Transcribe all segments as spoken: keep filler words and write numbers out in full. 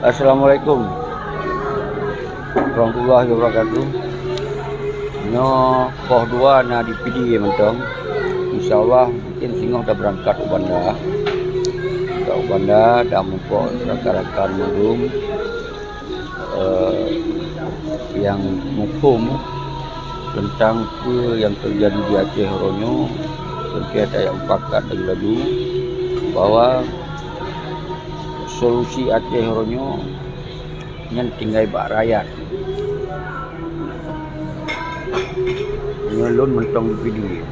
Assalamualaikum warahmatullahi wabarakatuh. Nyoe poh dua na di Pidie mantong. Insya Allah mungkin singoh dah berangkat u Banda. Ka u Banda dan mumpok rakan-rakan mandum, eh, nyang muphom teuntang peue nyang teujadi di Aceh uroe nyoe, teuntang tajak mupakat laju-laju bahwa solusi Aceh uroe nyoe nyan tinggai bak rakyat. Nyoe lôn mantong di Pidie.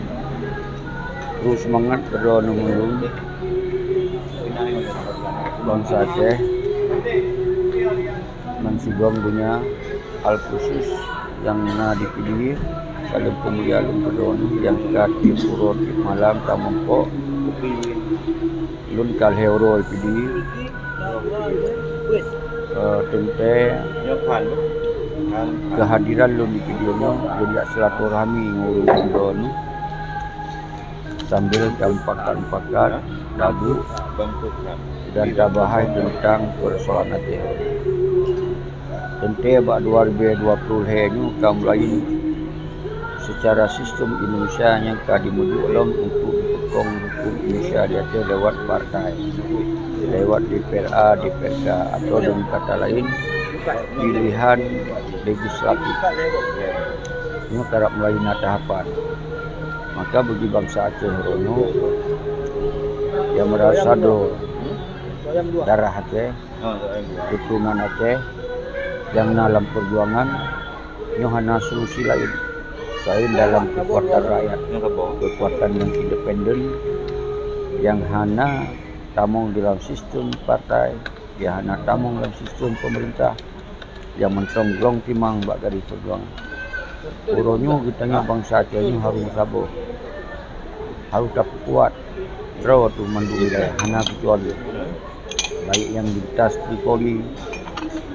Terus seumangat keudroe ngon lôn bansa Aceh. Meusigom donya, al khusus nyang na di Pidie, saleuem peumulia lôn keudroe nyang ka tiep uroe tiep malam tamumpok. Lôn ka lhèe uroe di Pidie, eh, teuntèe keuhadiran lôn di Pidie nyoe lôn jak silaturahmi ngon ureueng droeneuh. Sambil tamupakat-mupakat lagu dan tabahas teuntang peusoalan Aceh. Teuntèe bak dua ribèe dua ploh lhèe nyoe ka mulai seucara sistem Indonesia nyang ka dimeuduek lom untuk jipeukong hukôm Indonesia di ateueh lewat partai, lewat D P R A, D P R K, atau deungon kata laén, pilihan legislatif. Nyoe karab mulai na tahapan. Maka bagi bansa Aceh uroe nyoe, nyang meurasa droe darah Aceh, keuturonan Aceh nyang na lam peujuangan, nyoe hana solusi laén selain dalam keukuatan rakyat, keukuatan nyang independen, nyang hana tamong dalam sistem partai, nyang hana tamong dalam sistem pemerintah, nyang mantong glong timang bak garéh peujuangan. Uroe nyoe geutanyoe bansa Aceh nyoe harôh meusaboh, harôh tapeukuat droe teuh mandum wilayah hana keucuali, baik nyang lintas Tripoli,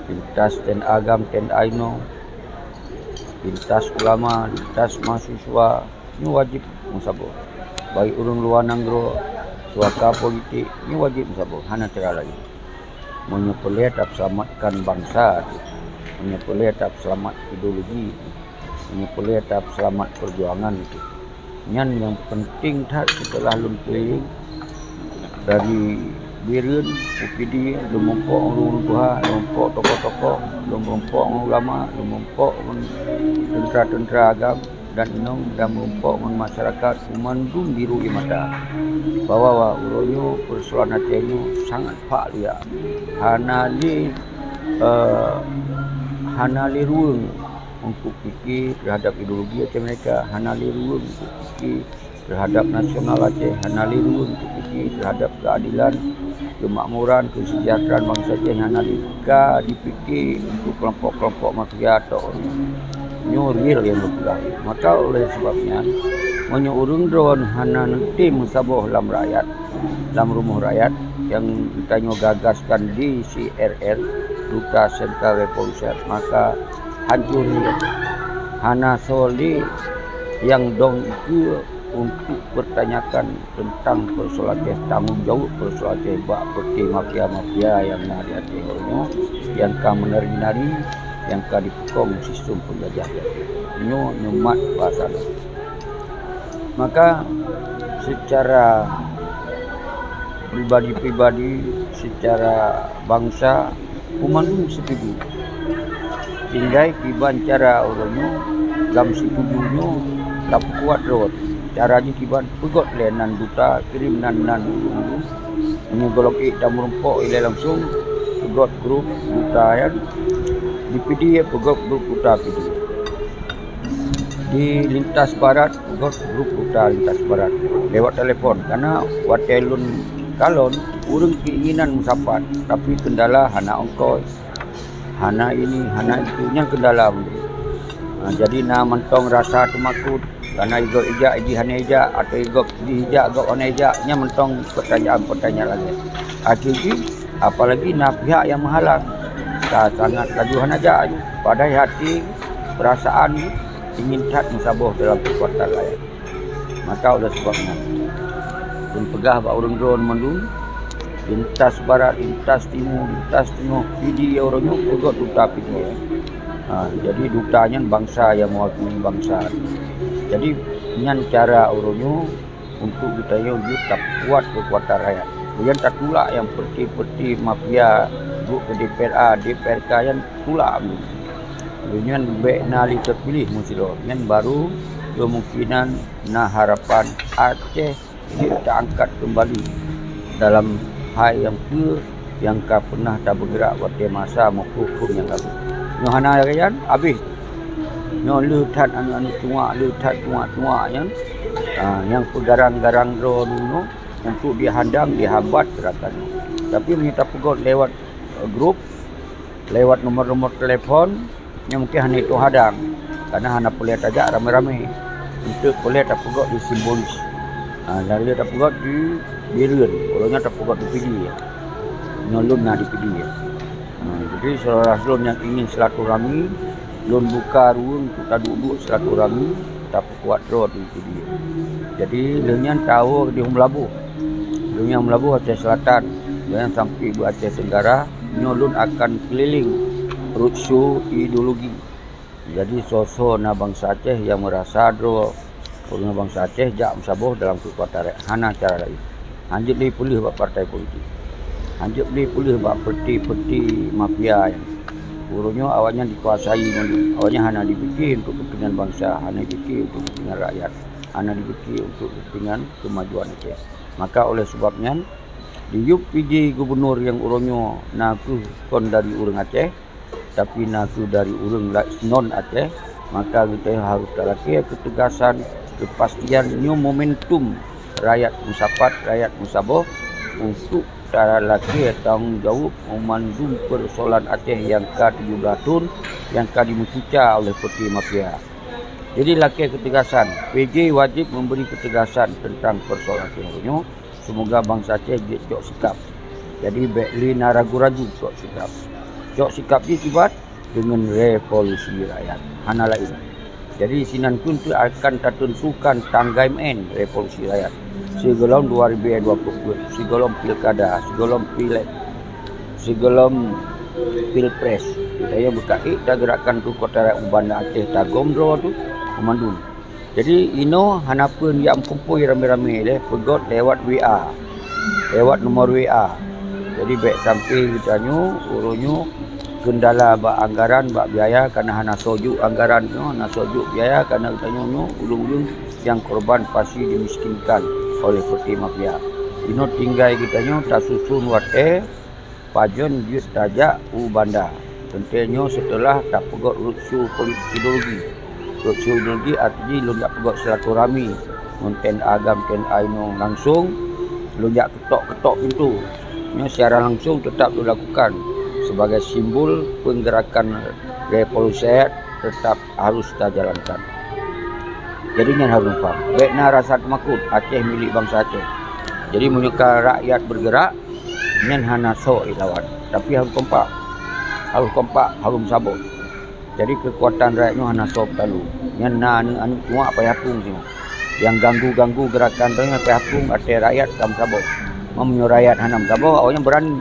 lintas T N A GAM, T N A inoe, lintas ulama, lintas mahasiswa, nyoe wajéb meusaboh. Baik ureueng luwa nanggroe, suaka politik, nyoe wajéb meusaboh, hana cara laén. Meunyoe peureulèe tapeuseulamatkan bansa teuh, meunyoe peureulèe tapeuseulamat ideologi teuh, meunyoe peureulèe tapeuseulamat peujuangan teuh, nyan nyang peunteng that. Seuteulah lôn keulieng dari Bireuen, U P D, lôn mumpok ngon ureueng tuha, lôn mumpok tokoh-tokoh, lôn mumpok ngon ulama, lôn mumpok ngon teuntra-teuntra agam dan inong dan meurumpok ngon masyarakat, banmandum jiru ie mata bahwa uroe nyoe peusoalan Aceh nyoe sangat phak liya. Hana lé, eh, hana lé ruweueng untuk pike teuhadap ideologi Aceh Merdeka, hana lé ruweueng untuk pike teuhadap nasional Aceh, hana lé ruweueng untuk pike teuhadap keuadilan, keumakmuran, keuseujahteuraan bansa Aceh, hana lé ka dipike untuk keulompok-keulompok mafia tok. Nyoe real nyang geupeugah. Maka oleh sabab nyan, meunyoe ureueng droeneuh hana neutem meusaboh lam rakyat, lam rumoh rakyat nyang geutanyoe gagaskan D C R R, Duta Central Revolution, maka hancô real. Hana soe lé nyang dong ikeue untuk pertanyakan teuntang peusoalan Aceh, tanggong jaweueb peusoalan Aceh bak peureute mafia-mafia nyang na di ateueh uroe nyoe, nyang ka meunari-nari, nyang ka dipeukong sistem peunjajah. Nyoe neumat basa. Maka, seucara pribadi-pribadi, seucara bansa, banmandum seutuju. Tinggai kiban cara uroe nyoe, lam seutuju nyoe, lam kuat rot. Cara jih kiban peugöt lé nan duta, kirém nan, nan ureueng-ureueng. Meunyoe gohlom ék tameurumpok ilèe langsong, peugöt grup duta nyan, di Pidie peugöt grup duta Pidie. Di lintas barat, peugöt grup duta lintas barat lewat telepon. Karena watèe lôn kalon, ureueng keinginan meusapat, tapi kendala hana ongkos, hana ini, hana itu, nyan kendala. Ha, jadi na mantong rasa teumakot, karena igob ijak, jih hana ijak, atau igob jih ijak, gob hana ijak, nyan mantong pertanyaan-pertanyaan lagèe. Akhé jih, apalagi na pihak nyang meuhalang, ka sangat laju hana jak laju. Padahai hati, perasaan jih ingin that meusaboh dalam keukuatan rakyat. Maka oleh sebab nyan, lôn peugah bak ureueng droeneuh mandum, Lintas barat, lintas timu, lintas teungoh, Pidie uroe nyoe peugot duta Pidie. Ha, jadi duta nyan bansa nyang meuwakili bansa. Jadi nyan cara uroe nyoe untuk geutanyoe jeuet tapuat keukuatan rakyat. Nyan tatulak nyang peureute-peureute mafia, duek keu D P R A, D P R K nyan tulak. Nyan bèk na lé teupiléh meusidroe. Nyan baru kemungkinan na harapan Aceh jeuet teuangkat keumbali dalam hai nyang peue nyang ka peunah tabeugeurak watèe masa meupeuet thon nyang lalu. Nyoe hana lagèe nyan, abéh. Nyoe le that aneuk-aneuk tuak, le that tuak-tuak nyan, ah, nyang peugarang-garang droe nyoe untuk jihadang, jihambat geurakan nyoe. Tapi meunyoe tapeugot lewat, eh, grup, lewat nomor-nomor telepon, nyan mungken hana itong hadang, karena hana peureulèe tajak ramé-ramé. Eunteuk peureulèe tapeugot di Simbolis. Ha, lheuh tapeugot di Bireuen, uroe nyoe tapeugot di Pidie. Nyoe lôn na di Pidie. Ha, jadi syedara lôn nyang ingin silaturahmi, lôn buka ruweueng untuk taduek-duek silaturahmi, tapeukuat droe di Pidie. Jadi lheuh nyan tawoe di Meulaboh. Lheuh nyan Meulaboh Aceh Selatan, dan sampai bak Aceh Tenggara, nyoe lôn akan keliling roadshow ideologi. Jadi soe-soe na bansa Aceh nyang meurasa droe ureueng bansa Aceh jak meusaboh dalam keukuatan rakyat, hana cara laén. Hanjeuet lé peuleueh bak partai politik. Hanjeuet lé peuleueh bak peureute-peureute mafia nyan. Uroe nyoe awaknyan dikuasai mandum. Awaknyan hana jipike untuk keupeuntengan bansa, hana jipike untuk keupeuntengan rakyat, hana jipike untuk keupeuntengan keumajuan Aceh. Maka oleh sebab nyan, di yub P J gubunur nyang uroe nyoe na kheueh kon dari ureueng Aceh, tapi na kheueh dari ureueng la-, non Aceh, maka geutanyoe harôh talakèe keutegasan, keupastian nyoe momentum rakyat meusapat, rakyat meusaboh untuk talakèe tanggong jaweueb mandum peusoalan Aceh nyang ka tujoh blah thon nyang ka jimeucuca oleh peureute mafia. Jadi lakèe keutegasan, P J wajéb memberi keutegasan teuntang peusoalan Aceh nyoe. Seumoga bansa Aceh jeuet cok sikap. Jadi bèk lé na ragu-ragu cok sikap. Cok sikap jih kiban deungon revolusi rakyat. Hana laén. Jadi sinan kheueh akan tateuntukan tanggai meu'en revolusi rakyat. Sigohlom dua ribu dua puluh empat, sigohlom pilkada, sigohlom pileg, sigohlom pilpres. Geutanyoe beukait tageurakan keukuatan rakyat u Banda Aceh tagom droe teuh mandum. Jadi inoe hana peue jak meukumpôi ramé-ramé lé, peugot lewat W A, lewat nomor W A. Jadi bèk sampai geutanyoe uroe nyoe keundala bak anggaran, bak biaya, karena hana soe jok anggaran nyoe, hana soe jok biaya, karena geutanyoe nyoe ureueng-ureueng nyang korban pasti dimiskinkan oleh peureute mafia. Inoe tinggai geutanyoe tasuson watèe pajon jeuet tajak u Banda. Teuntèe nyoe seuteulah tapeugot roadshow politik ideologi. Roadshow ideologi arti jih lôn jak peugot silaturahmi ngon T N A GAM, T N A inoe langsong, lôn jak keutok-keutok pintoe. Nyoe secara langsong teutap lôn lakukan sebagai simbol peugeurakan revolusi rakyat teutap harôh tajalankan. Jadi nyan harôh paham. Bèk na rasa teumakot, Aceh milék bansa Aceh. Jadi meunyoe ka rakyat beugeurak, nyan hana soe jilawan. Tapi harôh kompak. Harôh kompak, harôh meusaboh. Jadi keukuatan rakyat nyoe hana soe peutalu. Nyan na aneuk-aneuk tuak payah phon singoh. Nyang ganggu-ganggu geurakan droe nyan payah phon watèe rakyat ka meusaboh. Meunyoe rakyat hana meusaboh, awaknyan beurani.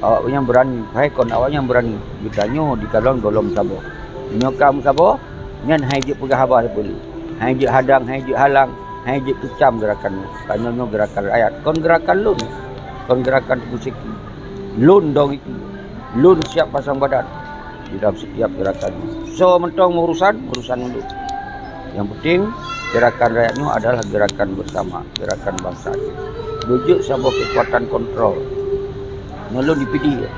Awaknyan beurani, hai kon awaknyan beurani. Geutanyoe di kalon gohlom saboh. Meunyoe ka meusaboh, nyan hai jeuet peugah haba sipeue lé. Hai jeuet hadang, hai jeuet halang, hai jeuet keucam geurakan nyoe. Karena nyoe geurakan rakyat, kon geurakan lôn. Kon geurakan Teungku Syekh. Lôn dong itu. Lôn siap pasang badan di dalam setiap geurakan nyoe. Soe mantong meurusan, urusan lôn. Nyang penting, geurakan rakyat nyoe adalah geurakan beusama, geurakan bansa Aceh. Beujeuet saboh keukuatan kontrol. Nyoe lôn di Pidie.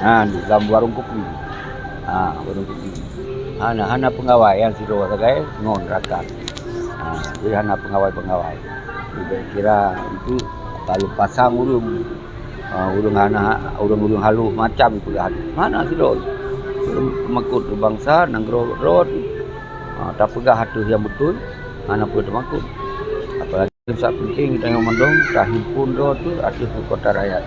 Ha, di dalam warong kupi. Ha, warong kupi. Hana, hana peungawai nyang sidroe sagai ngon rakan. Ha, jadi hana peungawai-peungawai. Jadi kira itu lalu pasang ureueng, ha, ureueng hana, ureueng-ureueng halôh macam itu dah. Hana sidroe. Ureueng makot bansa, nanggroe droe. Ha, tapeugah ateueh nyang beutôi, hana peue teumakot. Apalagi nyang penting tanyoe mandum tahimpun droe teuh ateueh keukuatan rakyat.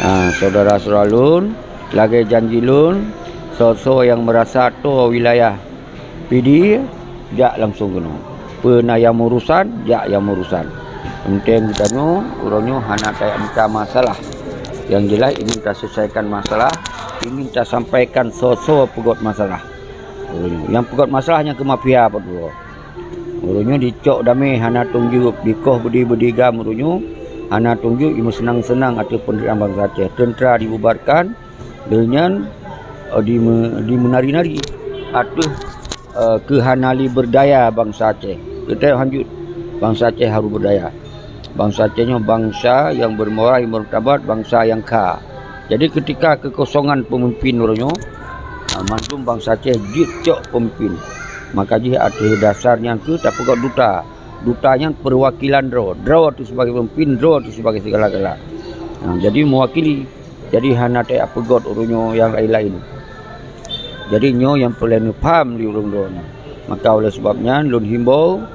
Ha, syedara-syedara lôn, lagèe janji lôn, soe-soe nyang meurasa toe wilayah Pidie, jak langsong keunoe. Peue na nyang meurusan, jak nyang meurusan. Teuntèe geutanyoe, uroe nyoe hana tajak mita masalah. Nyang jeulaih ingin taseulesaikan masalah, ingin tasampaikan soe-soe peugöt masalah. Uroe nyoe, nyang peugöt masalah nyang keu mafia padum droe. Uroe nyoe dicok damé hana tông jeuep, dikoh beudi-beudi gam uroe nyoe hana tông jeuep, imeuseunang-seunang ateueh peunderaan bansa Aceh. Teuntra dibubarkan, lheueh nyan, eh, dime-, dimeunari-nari ateueh, eh, keuhana lé beurdaya bansa Aceh. Teuntèe hanjeuet bansa Aceh harôh beurdaya. Bansa Aceh nyoe bansa nyang bermoral, nyang bermartabat, bansa nyang kha. Jadi, keutika keukosongan peumimpin uroe nyoe, ha, mandum bansa Aceh jeuet cok peumimpin. Maka jih ateueh dasar nyan kheueh tapeugöt duta. Duta nyan peuwakilan droe. Droe tu sibagai peumimpin, droe tu sibagai sigala-gala. Ha, jadi meuwakili. Jadi hana tajak peugöt uroe nyoe nyang laén-laén. Jadi nyoe nyang peureulèe neupham lé ureueng droeneuh. Maka oleh sebab nyan lôn himbau,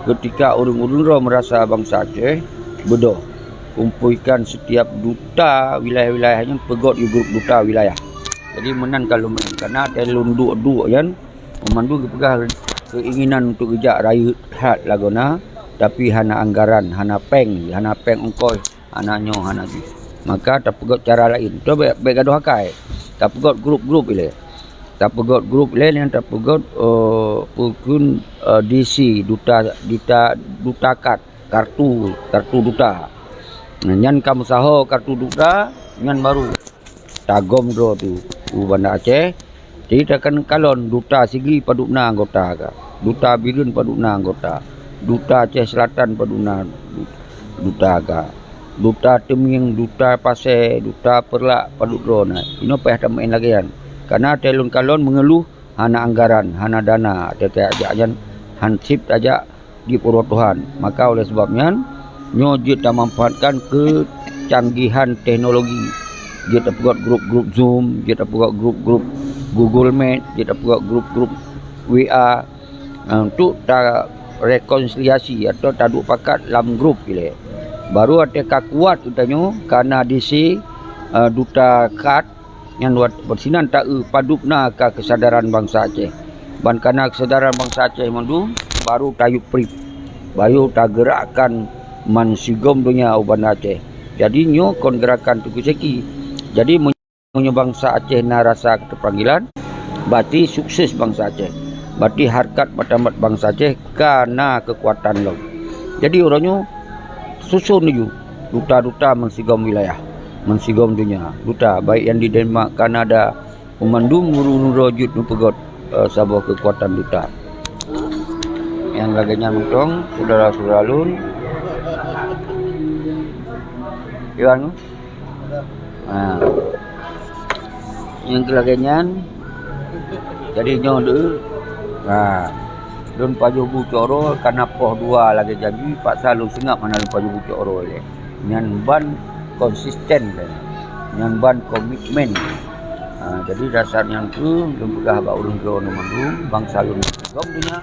keutika ureueng-ureueng droe meurasa bansa Aceh beudôh, kumpuikan setiap duta wilayah-wilayah nyan peugöt di grup duta wilayah. Jadi meunan ka lôn meunan, karena watèe lôn duek-duek nyan, meumandum geupeugah keinginan untuk geujak rayeuk that lagoena, tapi hana anggaran, hana péng, hana péng ongkos. Hana nyoe, hana jih. Maka tapeugöt cara laén. Toh bèk, bèk gadôh akai. Tapeugöt grup-grup ilèe. Tapeugöt grup ilèe nyan tapeugöt, eh, peue kheun, eh, D C, duta, duta, duta kad, kartu, kartu duta. Nyan ka meusaho kartu duta, nyan baru tagöm droe tu u Banda Aceh. Jadi takan kalon duta Sigli padub na anggota ka. Duta Bireuen padub na anggota. Duta Aceh Selatan padub na du-, duta ka. Duta Teumieng, duta Pasè, duta Peureulak padub droe na. Inoe payah tameu'en lagèe nyan. Karena watèe lôn kalon meungeuluh hana anggaran, hana dana, watèe tajak nyan han sép tajak di Puruet Tuhan. Maka oleh sebab nyan, nyoe jeuet tamanfaatkan keucanggihan teknologi. Jeuet tapeugöt grup-grup Zoom, jeuet tapeugöt grup-grup Google Meet, jeuet tapeugöt grup-grup W A, eh, untuk tarekonsiliasi atau taduek pakat lam grup ilèe. Baru watèe ka kuat geutanyoe, ka na D C, eh, duta kad, nyan wat-, sinan taeu padub na ka keusadaran bansa Aceh. Ban ka na keusadaran bansa Aceh mandum, baru tayue prip, baru tageurakkan bansigom donya u Banda Aceh. Jadi nyoe kon geurakan Teungku Syeki. Jadi meunyoe bansa Aceh na rasa keuteupanggilan, berarti sukses bansa Aceh. Berarti hareukat martabat bansa Aceh ka na keukuatan lom. Jadi uroe nyoe susun laju duta-duta meusigom wilayah, meusigom donya. Duta baik nyang di Denmark, Kanada, meumandum ureueng-ureueng droe jeuet meupeugöt, eh, saboh keukuatan duta. Nyang lagèe nyan mantong, syedara-syedara lôn. Iwan, ha. Nyang keu lagèe nyan, jadi nyoe deuh. Ha. Lôn pajoh bu cok uroe, karena poh dua lagèe janji, paksa lôn seungap hana lôn pajoh bu cok uroe lé. Nyan ban konsisten lé. Nyan ban komitmen. Ha, jadi dasar nyan kheueh lôn peugah bak ureueng droeneuh mandum, bansa lôn meusigom donya.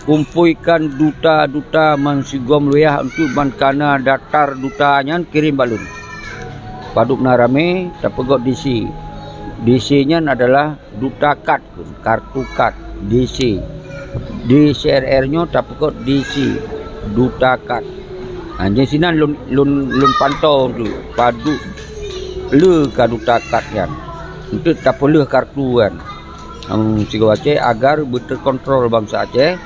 Kumpuikan duta-duta meusigom wilayah untuk ban ka na daftar duta nyan kirém bak lôn. Padub na ramé, tapeugöt D C. D C nyan adalah duta kad, kartu kad, D C. D C R R nyoe tapeugöt D C, duta kad. Ha, nyan sinan lôn, lôn, lôn pantau tu, padub le ka duta kad nyan. Untuk tapeuleueh kartu nyan. Hmm, sigoe Aceh agar beuteukontrol bansa Aceh,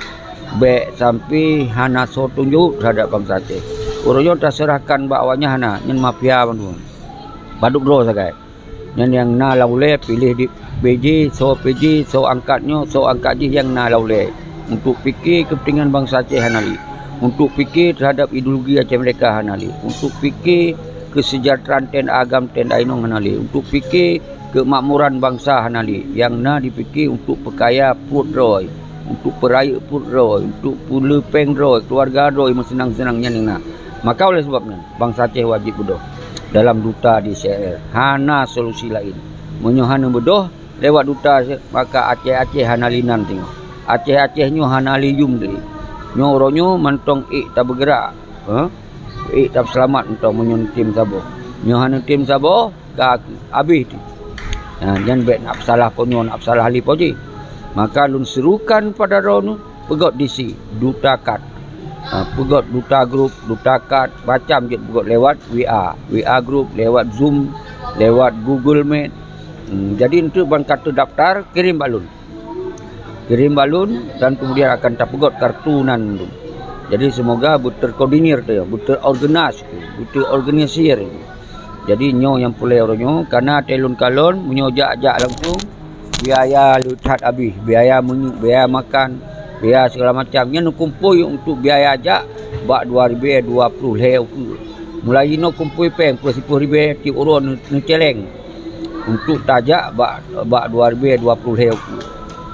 bèk sampai hana soe tông jaweueb teuhadap bansa Aceh. Uroe nyoe taseurahkan bak awaknyan hana, nyan mafia bandum. Padub droe sagai. Nyan nyang na lam ulèe piléh di P J, soe P J, soe angkat nyoe, soe angkat jih nyang na lam ulèe. Untuk pike keupeuntingan bansa Aceh hana lé. Untuk pike teuhadap ideologi Aceh Merdeka hana lé. Untuk pike keuseujahteuraan T N A agam, T N A inong hana lé. Untuk pike keumakmuran bansa hana lé. Nyang na dipike untuk peukaya pruet droe, untuk peurayeuk pruet droe, untuk peuleupeng droe, keuluwarga droe meuseunang-seunang nyan nyang na. Maka oleh sebab nyan, bansa Aceh wajéb beudôh dalam duta D C R R. Hana solusi laén. Meunyoe hana beudôh lewat duta, maka Aceh-Aceh hana lé nan singoh. Aceh-Aceh nyoe hana lé yum lé. Nyoe uroe nyoe mantong ék tabeugeurak, eh? Ék tapeuseulamat mantong meunyoe tem saboh. Nyoe hana tem saboh, ka habéh tu. Nah, nyan bèk nak peusalah po nyoe, nak peusalah lé po jih. Maka lôn serukan pada droeneuh, peugöt D C, duta kad. Ha, peugöt duta grup, duta kad, macam jeuet peugöt lewat W A. W A grup, lewat Zoom, lewat Google Meet. Hmm, jadi eunteuk ban ka teudaftar, kirém bak lôn. Kirém bak lôn dan kemudian akan tapeugöt kartu nan tu. Jadi semoga beuterkoordinir tu, beuterorganisir. Jadi nyoe nyang peureulée uroe nyoe, karena tée lôn kalon, meunyoe jak-jak langsung, biaya le that abéh, biaya minyeuk, biaya makan, biaya segala macam. Nyan neukumpôi untuk biaya jak bak dua ribée dua puluh lhée ukeue. Mulai jinoe kumpôi péng peuet siplôh ribée tiep uroe neu-, neucéléng untuk tajak bak, bak dua ribée dua puluh lhée ukeue.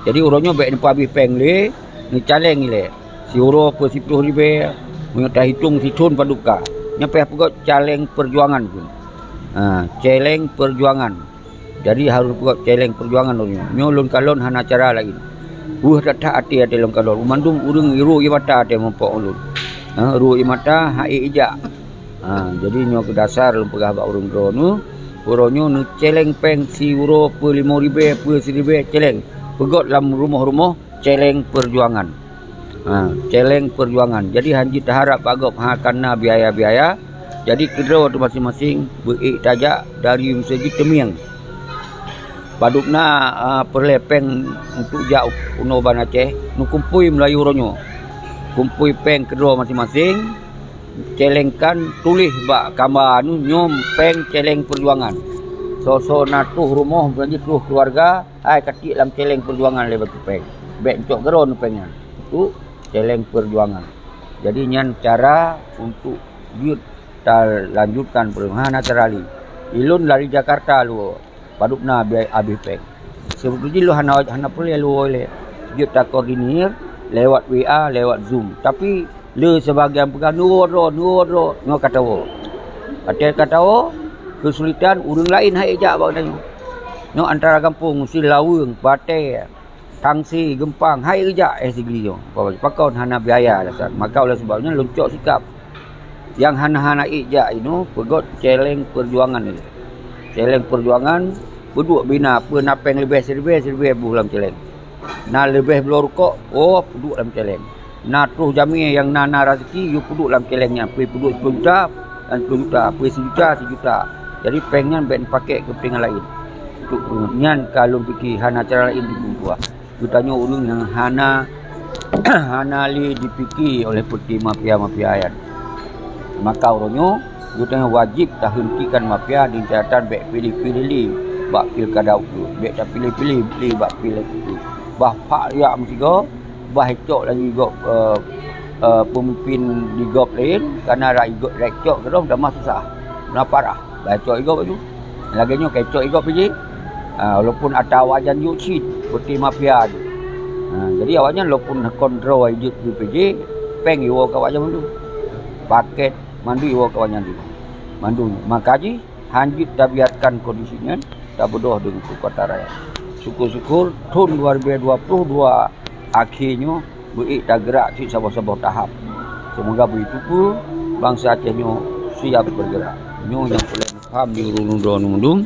Jadi uroe nyoe bék neupeuabéh péng lé, neucéléng ilée. Siuroe peuet siplôh ribée, meunyoe tahitong sithon padub ka. Nyan payah peugöt céléng peujuangan kheun. Ha, céléng peujuangan. Jadi harôh peugöt céléng peujuangan lôn nyoe. Nyoe lôn kalon hana cara laén. Weueh that-that até, até lôn kalon. Mandum ureuëng irô ié mata até muphom ulôn. Ha, rô ié mata, han ék ijak. Ha, jadi nyoe keu dasar lôn peugah bak ureuëng droeneuh, uroe nyoe neucéléng péng siuroe peuet limong ribée, peuet siribée céléng. Peugöt lam rumoh-rumoh céléng peujuangan. Ha, céléng peujuangan. Jadi han jeuet taharab bak gob, ha, kana biaya-biaya. Jadi keudroe teuh maséng-maséng beu ék tajak dari meuseujid teumieng. Padub na, a, peureulée péng untuk jak u-, unoe ban Aceh, neukumpôi meulayeue uroe nyoe. Kumpôi péng keudroe maséng-maséng, céléngkan, tuléh bak kamba anu nyoe péng céléng peujuangan. Soe-soe na troh rumoh, meujanji troh keuluwarga, hai ka tiek lam céléng peujuangan lé bacut péng. Bék neucok keudroe péng nyan. Untuk céléng peujuangan. Jadi nyan cara untuk jeuet talanjutkan peujuangan, hana cara laén. Ilôn lari Jakarta lôn, padub na biaya abéh péng. Seubeutôi jih lôn hana, hana peureulée lôn woe lé. Jeuet takoordinir lewat W A, lewat Zoom. Tapi le sibagian peugah neuwoe droe, neuwoe droe, nyoe ka tawoe. Watée ka tawoe, keusulitan ureuëng laén han ék jak bak geutanyoe. Nyoe antara gampông, Silaweueng, Batée, Tangse, Geumpang, han ék jak, eh, Sigli nyoe. Pakon hana biaya alasan. Maka oleh sebab nyan lôn cok sikap. Nyang hana-hana ék jak inoe peugöt céléng peujuangan ilée. Céléng peujuangan peuduek bina, peue na péng leubeh siribée, siribée boh lam céléng. Na leubeh bloe rukok, oh, peuduek lam céléng. Na troh jamé nyang na, na raseuki, yue peuduek lam céléng nyan, peue peuduek siploh juta, dan siploh juta, peue sijuta, sijuta. Jadi péng nyan bék neupakék keu peuntingan laén. Untuk nyan ka lôn pike hana cara laén jipeubuet. Geutanyoe ureuëng nyang hana, hana lé jipike oleh peuti mafia-mafia nyan. Maka uroe nyoe geutanyoe wajéb tahentikan mafia, deungon catatan bék piléh-piléh lé bak pilkada ukeue, bék tapiléh-piléh lé bak piléh ukeue. Bah phak riyak meusigoe, bah cok laju gob, eh, eh, peumimpin di gob laén, karena rai gob, rai cok keudroe tamah susah, na parah. Bah cok igob laju. Lagée nyoe ka cok igob jih. Ha, walaupun ata awaknyan jok cit, peuti mafia jih. Ha, jadi awaknyan walaupun kon droe jeuet keu P J, péng iwoe keu awaknyan mandum. Pakét mandum iwoe keu awaknyan jih. Mandum. Maka jih han jeuet tabiarkan kondisi nyan tabeudôh deungon keukuatan rakyat. Syukur-syukur thon dua ribée dua puluh dua akhé nyoe beu ék tageurak cit saboh-saboh tahap. Seumoga beuteupeue bansa Aceh nyoe siap beugeurak. Nyoe nyang peureulée neupham di ureuëng droeneuh mandum,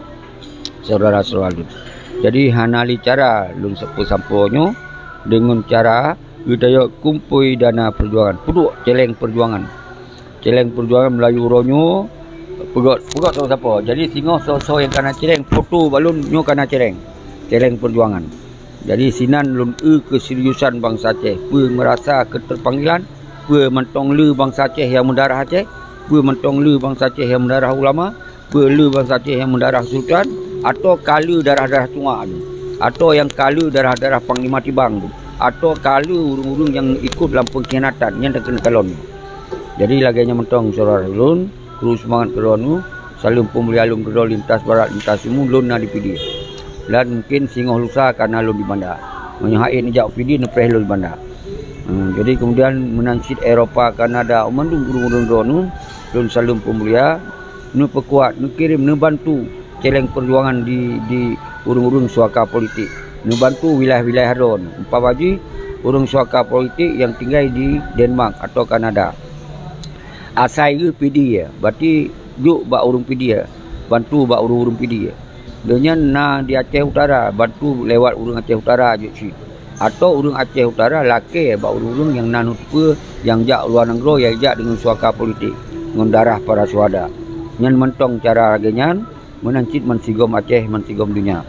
syedara-syedara lôn. Jadi hana lé cara lôn peusampoe nyoe deungon cara geutanyoe kumpôi dana peujuangan, peuduek céléng peujuangan. Céléng peujuangan meulayeue uroe nyoe peugöt, peugöt saboh-saboh. Jadi singoh soe-soe nyang kana céléng, foto bak lôn nyoe kana céléng. Céléng peujuangan. Jadi sinan lôn eu keuseriusan bansa Aceh, peue meurasa keuteupanggilan, peue mantong le bansa Aceh nyang meudarah Aceh, peue mantong le bansa Aceh nyang meudarah ulama, peue le bansa Aceh nyang meudarah sultan, atawa ka le darah-darah cunga nyoe, atawa nyang ka le darah-darah panglima tibang nyoe, atawa ka le ureuëng-ureuëng nyang ikot lam peungkhianatan nyan takeuneuk kalon. Jadi lagée nyan mantong syedara lôn, kru seumangat keudroe nyoe, saleuem peumulia lôn keudroe lintas barat lintas timu lôn na di Pidie. Dan mungkin singoh lusa ka na lôn di Banda. Meunyoe han ék neujak u Pidie neupreh lôn di Banda. Hmm, jadi kemudian meunan cit Eropa, Kanada, mandum ureuëng-ureuëng droeneuh, lôn saleuem peumulia, neupeukuat, neukirém, neubantu céléng peujuangan di, di ureuëng-ureuëng suaka politik, neubantu wilayah-wilayah droeneuh. Umpama jih ureuëng suaka politik nyang tinggai di Denmark atawa Kanada. Asai geuh Pidie, berarti jok bak ureuëng Pidie, bantu bak ureuëng-ureuëng Pidie. Deunyan na di Aceh Utara, bantu lewat ureuëng Aceh Utara jok cit. Atau ureuëng Aceh Utara lakée bak ureuëng-ureuëng nyang na neuteupeue nyang jak luwa nanggroe, nyang jak deungon suaka politik ngon darah para syuhada. Nyan mantong cara lagée nyan, meunan cit man sigom Aceh, man sigom donya.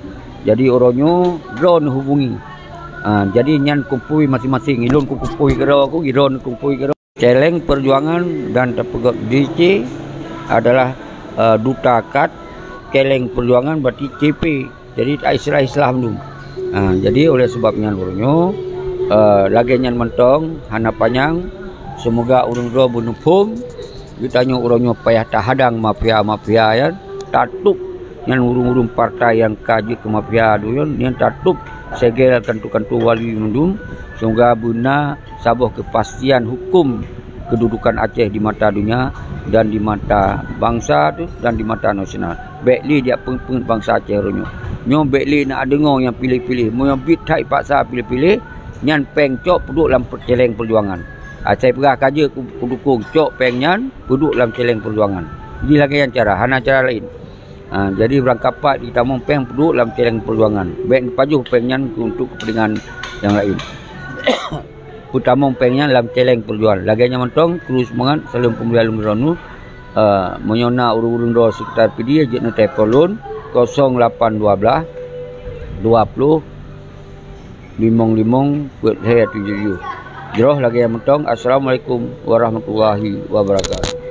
Jadi uroe nyoe droeneuh hubungi. Ha, jadi nyan kumpui maséng-maséng. Ilôn kukumpui keudroe ku, droeneuh kumpui keudroe. Céléng Peujuangan dan tapeugét D C adalah, eh, duta kat Céléng Peujuangan, berarti C P. Jadi, istilah Islam tu. Ha, jadi oleh sebab nyan uroe nyoe, eh, lagée nyan mantong, hana panyang. Seumoga ureuëng droe beuneuphom, geutanyoe uroe nyoe payah tahadang mafia-mafia nyan, tatôb nyan ureuëng-ureuëng partai nyang ka jeuet keu mafia tu nyan, nyan tatôb segel kanto-kanto wali mandum, seumoga beuna saboh keupastian huköm keududukan Aceh di mata donya dan di mata bansa tu dan di mata nasional. Bék lé jak peungét-peungét bansa Aceh uroe nyoe. Nyoe bék lé na deungoe nyang piléh-piléh. Meunyoe biet that paksa piléh-piléh, nyan péng cok peuduek lam Céléng Peujuangan. Asai peugah ka jeuet ku, kudukong, cok péng nyan peuduek lam Céléng Peujuangan. Jadi lagée nyan cara, hana cara laén. Ha, jadi beurangkapat jitamong péng peuduek lam Céléng Peujuangan. Bék neupajoh péng nyan keu, untuk keupeuntengan nyang laén. Peutamong péng nyan lam Céléng Peujuangan. Lagée nyan mantong, kru seumangat, saleuem peumulia lôn droeneuh. Eh, meunyoe na ureuëng-ureuëng droe sekitar Pidie, jeuet neutelepon lôn, kosong lapan dua belas, dua puluh, limong limong, peuet lhée tujoh tujoh. Jroh lagée nyan mantong, Assalamualaikum warahmatullahi wabarakatuh.